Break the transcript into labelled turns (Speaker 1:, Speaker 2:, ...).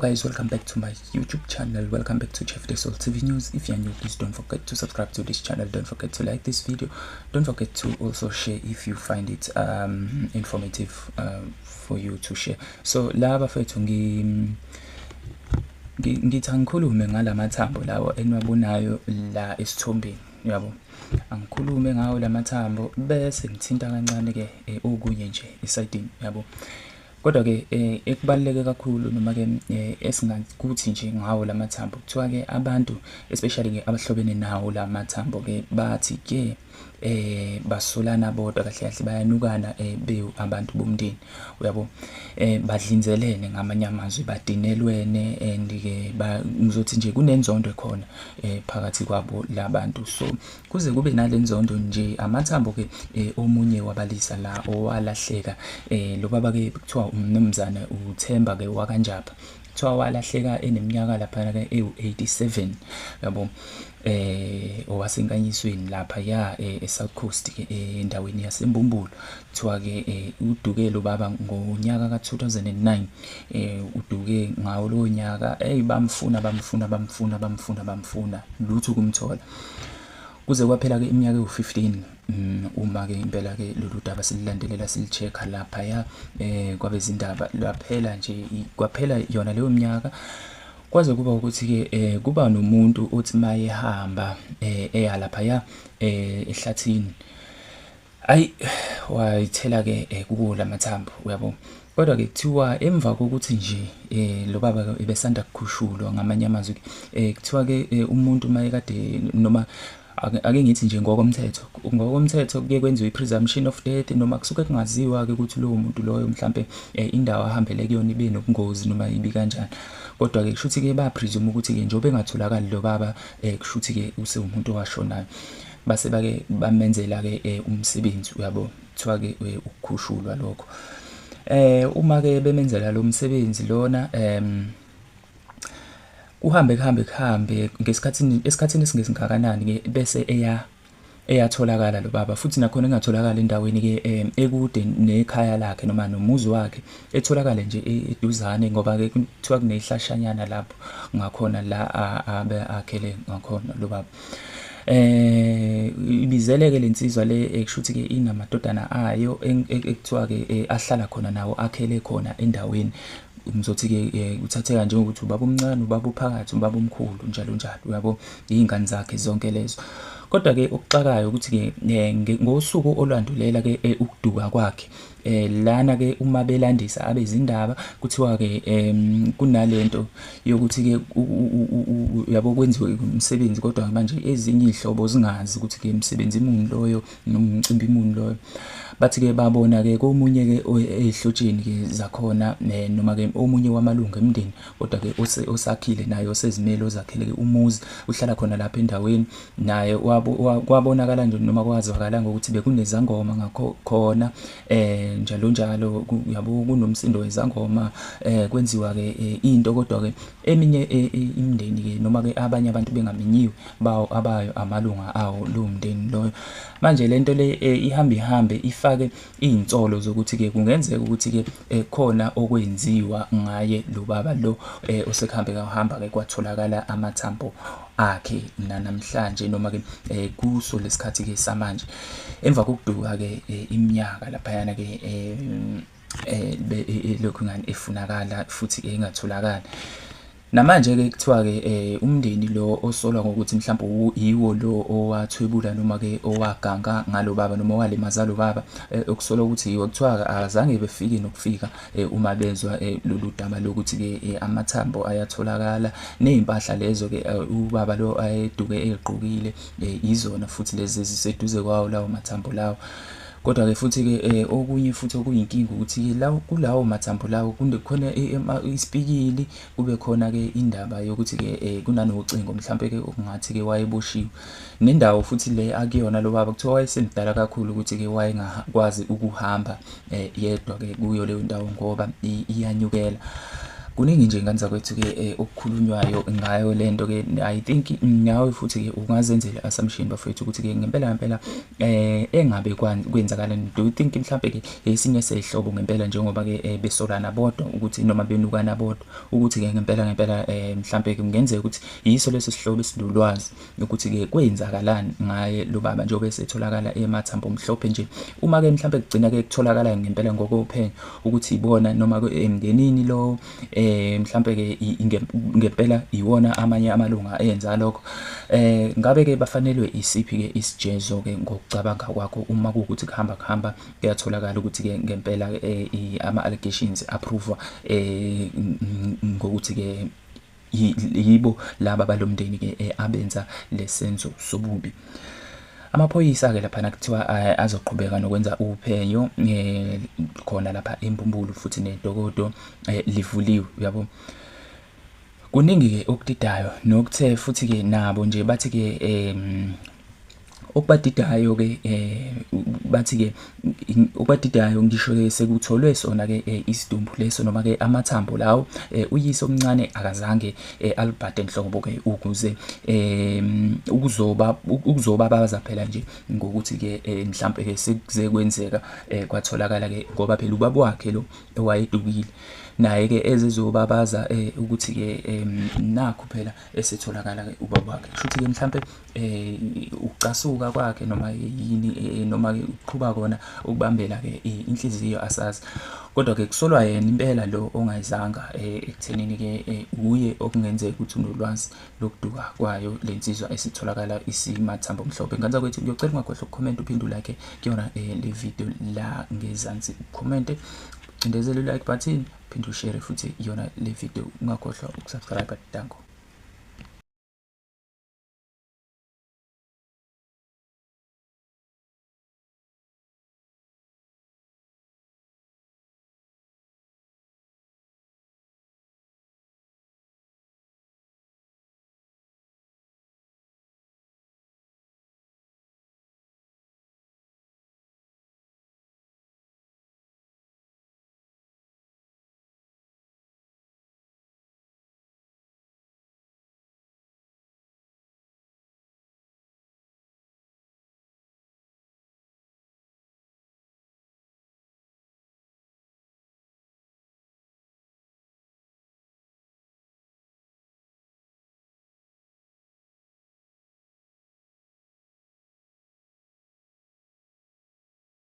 Speaker 1: Guys, welcome back to my YouTube channel. Welcome back to Chef Desol TV News. If you are new, please don't forget to subscribe to this channel. Don't forget to like this video. Don't forget to also share if you find it informative for you to share. So la bafethu, ngithi angikhulume ngalamathambo lawo eniwabonayo la esithombeni, yabo. Angikhulume ngawo lamathambo bese ngithinta kancane ke okunye nje esayidini, yabo. Kodwa ke ekubaluleke kakhulu noma ke esingakuthi nje ngawo lamathambo, kuthiwa ke abantu, especially ke abahlobene nawo lamathambo ke, bathi ke basolana bodwa, kahle kahle bayanukana be abantu bomndeni, uyabo. Badlinzelene, ngamanye amazwi badinelwene, and ke ngizothi nje kunenzondo ekhona phakathi kwabo labantu. So kuze kube nalenzondo nje, amathambo ke omunye wabalisa la owalahleka. Lo baba ke kuthiwa umnumzane uThemba ke wakaNjapha. Kuthiwa walahleka eneminyaka laphana ke ewu-87, yabo, owasenkanyisweni lapha ya eSouth Coast ke, endaweni yaseMbumbulu. Kuthiwa ke uduke lo baba ngonyaka ka-2009. Uduke ngawo lowo nyaka. Hey, bamfuna, bamfuna, bamfuna, bamfuna, bamfuna, lutho ukumthola kuze kwaphela ke iminyaka ewu-15. Uma ke impela ke lolu daba sililandelela, sili-check-a lapha ya kwabezindaba, lwaphela nje, kwaphela yona leyo minyaka, kwaze kuba ukuthi ke kuba nomuntu othi mayehamba eya lapha ya ehlathini, ayi, wayithela ke kuwo lamathambo, uyabo. Kodwa ke kuthiwa emva kokuthi nje lo baba ebesanda kukhushulwa, ngamanye amazwi kuthiwa ke umuntu mayekade, noma ake ngithi nje ngokomthetho kuye kwenziwe i-presumption of death, noma kusuke kungaziwa-ke ukuthi lowo muntu loyo mhlampe indawo ahambele kuyona ibe nobungozi noma ibi kanjani. Kodwa-ke kusho ukuthi-ke ba-presume ukuthi-ke njengoba engatholakali lo baba, kusho ukuthi-ke usewumuntu owashonayo. Base bake bamenzela-ke umsebenzi, uyabo. Kuthiwa-ke ukukhushulwa lokho. Uma-ke bemenzela lo msebenzi lona, kuhambe kuhambe kuhambe ngesikhathini, esikhathini esingesingakanani-ke, bese eyatholakala lo baba. Futhi nakhona engatholakala endaweni-ke ekude nekhaya lakhe noma nomuzi wakhe, etholakale nje eduzane, ngoba-ke kuthiwa kunehlashanyana lapho ngakhona la abe akhele ngakhona lo baba. Ibizeleke lensizwa le, kusho ukuthi ke inamadodana ayo ekuthiwa ke ahlala khona nawo, akhele khona endaweni. Ngizothi ke uthatheka njengokuthi ubaba omncane, ubaba ophakathi, ubaba omkhulu, njalo njalo, uyabo, iy'ngane zakhe zonke lezo. Kodwa ke okuxakayo ukuthi ke ngosuku olwandulela ke ukuduka kwakhe lana ke, uma belandisa abezindaba, kuthiwa ke kunalento yokuthi ke, uyabo, kwenziwe umsebenzi, kodwa manje ezinye iy'hlobo zingazi ukuthi ke umsebenzi muni loyo noma umcimbi muni loyo. Bathi ke babona ke komunye ke ey'hlotsheni ke zakhona, noma ke omunye wamalungu emndeni, kodwa ke osakhile naye, osezimele, ozakhele ke umuzi, uhlala khona lapha endaweni naye, kwabonakala nje noma kwazwakala ngokuthi bekunezangoma ngakho khona, njalo njalo, uyabo, kunomsindo wezangoma, kwenziwa ke into. Kodwa ke eminye imindeni ke noma ke abanye abantu bengamenyiwe bawo abayo amalunga awo lowo mndeni loyo. Manje lento le ihambe ihambe ifake iy'nsolo zokuthi ke kungenzeka ukuthi ke khona okwenziwa ngaye lo baba lo osekuhambe kahamba ke kwatholakala amathambo akhe nanamhlanje, noma ke kuso lesikhathi ke samanje, emva kokuduka ke iminyaka laphayana ke lokhu ngani efunakala futhi engatholakali. Namanje ke kuthiwa ke umndeni lo osolwa ngokuthi mhlawumbe yiwo lo owathwebula noma ke owaganga ngalo baba noma owalimaza lo baba, okusolwa ukuthi yiwo, kuthiwa azange befike nokufika uma bezwa lolu daba lokuthi ke amathambo ayatholakala ney'mpahla lezo ke ubaba lo ayeduke ey'gqokile, izona futhi lezi eziseduze kwawo lawo mathambo lawo. Kodwa ke futhi ke okunye futhi okuyinkinga ukuthi ke lawo, kulawo mathambo lawo khona isipikili, kube khona ke indaba yokuthi ke kunanocingo mhlambe ke okungathi ke wayeboshiwe. Nendawo futhi le akuyona lo baba, kuthiwa wayesemdala kakhulu ukuthi ke wayengakwazi ukuhamba yedwa ke kuyo leyo ndawo ngoba iyanyukela. Kuningi nje ngane zakwethu-ke okukhulunywayo ngayo lento ke. I think nawe futhi-ke ungazenzela assumption bafowethu ukuthi-ke ngempela ngempela engabe kwenzakalani. Do you think mhlampe-ke esinye sey'hlobo ngempela njengoba-ke besolana bodwa ukuthi noma benukana bodwa ukuthi-ke ngempela ngempela mhlampe-ke kungenzeka ukuthi yiso leso sihlobo esinolwazi ukuthi-ke kwenzakalani ngaye lo baba njengoba esetholakala emathambo omhlophe nje. Uma-ke mhlampe kugcina-ke kutholakala ngempela ngokophenyo ukuthi ibona noma emndenini lo mhlampe-ke ngempela iwona amanye amalunga enza lokho, ngabe-ke bafanelwe isiphi-ke isijezo-ke ngokucabanga kwakho uma kuwukuthi kuhamba kuhamba kuyatholakala ukuthi-ke ngempela ama-allegations approve ngokuthi-ke yibo laba balomndeni-ke abenza lesenzo sobubi. Amaphoyisa-ke laphana kuthiwa azoqhubeka nokwenza uphenyo khona lapha eMbumbulu futhi nedokodo livuliwe, uyabo. Kuningi-ke okudidayo nokuthe futhi-ke nabo nje bathi-ke okubadidayo-ke bathi-ke okubadidayo ngisho-ke sekutholwe sona-ke isidumbu leso noma-ke amathambo lawo, uyise omncane akazange alibhade nhlobo-ke ukuze ukuzobabaza phela nje ngokuthi-ke mhlampe-ke sekuze kwenzeka kwatholakala-ke ngoba phela ubaba wakhe lo owayedukile naye-ke ezezobabaza ukuthi-ke nakhu phela esetholakala-ke ubaba wakhe. Kusho ukuthi-ke mhlampe ukucasuka kwakhe noma yini noma ukuqhuba kona ukubambela-ke inhliziyo asazi, kodwa-ke kusolwa yena impela lo ongayizanga ekuthenini-ke uye okungenzeka ukuthi unolwazi lokuduka kwayo le nsizwa esitholakala isimathambo omhlophe. Ngane zakwethu, ngiyocela ungakhohlwa ukukhomenta uphinde ulike kuyona le video la ngezansi, ukhomente ucindezele u-like button, uphinde ushare futhi yona le video, ungakhohlwa ukusubscribe. Danko.